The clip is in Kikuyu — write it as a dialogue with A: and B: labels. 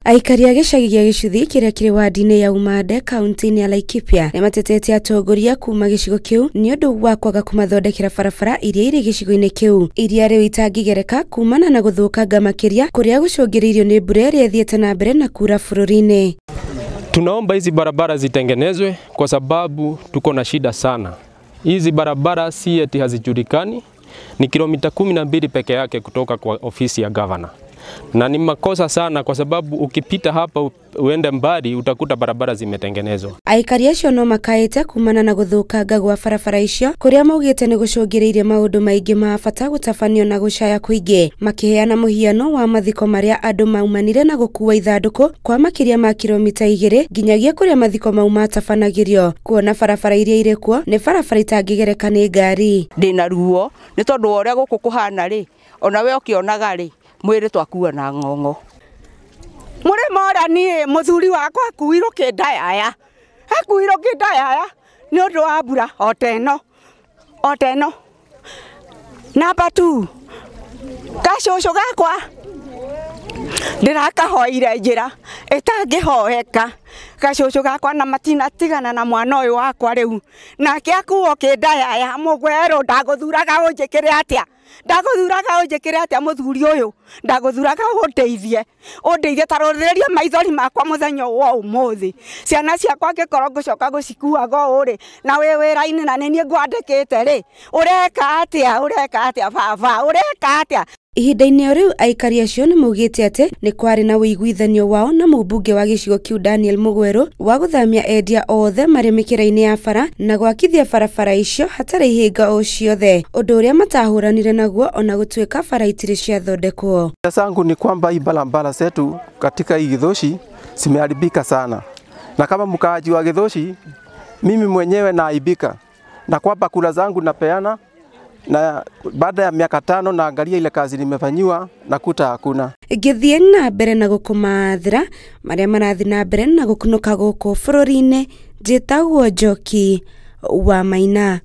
A: Aikari a gĩcagi gĩa Gĩcuthi kĩrĩa kĩrĩ wadi-inĩ ya Umande kaunti-inĩ ya Laikipia nĩmatetetie atongoria kuma gĩcigo kĩu nĩ ũndũ wa kwaga kũmathondekera barabara iria irĩ gĩcigo-inĩ kĩu iria rĩu itangĩgereka kumana na gũthũkanga makĩria kũrĩa gũcũngĩrĩirio nĩ mbura ĩrĩa ĩthiĩte na mbere na kura bũrũri-inĩ.
B: Tunaomba hizi barabara zitengenezwe kwa sababu tuko na shida sana. Hizi barabara si eti hazijulikani, ni kilomita 12 peke yake kutoka kwa ofisi ya gavana. Na ni makosa sana kwa sababu ukipita hapa uende mbali utakuta barabara zimetengenezwa.
A: Aikari acio no makaĩte kumana na gũthũkanga gwa barabara icio kũrĩa maugĩte nĩ gũcũngĩrĩirie maũndũ maingĩ ma bata gũtabanio na gũcaya kũingĩ, makĩheana mũhiano wa mathiko marĩa andũ maumanire na gũkua ithandũkũ kwa makĩria ma kilomita 2 nginyagia kũrĩa mathiko mau matabanagĩrio, kuona barabara iria irĩ kuo nĩ barabara itangĩgereka nĩ ngari.
C: Ndĩna ruo nĩ tondũ wa ũrĩa gũkũ kũhana rĩ, ona we ũkĩonaga rĩ, mwĩrĩ twakua na ng'ong'o.
D: Mũrĩmo ũrĩa niĩ mũthuri wakwa akuirwo kĩndayaya, akuirwo kĩndayaya nĩ ũndũ wa mbura o ta ĩno, o ta ĩno. Namba 2, gacũcũ gakwa ndĩrakahoire njĩra ĩtangĩhoeka, gacũcũ gakwa na matinatigana na mwana ũyũ wakwa rĩu, nake akuo kĩndayaya. Mũgwerũ ndagũthuraga ũnjĩkĩre atĩa, ndagũthuraga ũnjĩkĩre atĩa mũthuri ũyũ, ndagũthuraga ũndeithie, ũndeithie ta rũrĩrĩria maithori makwa mũthenya wa ũmũthĩ. Ciana ciakwa ngĩkorwo ngũcoka gũcikuaga ũũ rĩ, na wĩ wĩra-inĩ na nĩ niĩ ngwandĩkĩte rĩ, ũreka atĩa, ũreka atĩa baba, ũreka atĩa?
A: Ihinda-inĩ o rĩu aikari acio nĩ maugĩte atĩ nĩ kwarĩ na ũiguithanio wao na mũmbunge wa gĩcigo kĩu Daniel Mũgwerũ wa gũthamia endia othe marĩ mĩkĩra-inĩ ya bara na gwakithia barabara icio hatarĩ ihĩnga o ciothe, ũndũ ũrĩa matahũranire naguo ona gũtuĩka bara itirĩ ciathondekwo.
E: Zangu ni kwamba hii barabara zetu katika hii Githushi zimeharibika sana, na kama mkaaji wa Githushi mimi mwenyewe naaibika, na kwamba kura zangu napeana na baada ya miaka 5 naangalia ile kazi nimefanyiwa nakuta hakuna.
A: Ngĩthiĩ na mbere na gũkũmathĩra marĩa marathiĩ na mbere na gũkunũka gũkũ bũrũri-inĩ, njĩtagwo Njoki wa Maina.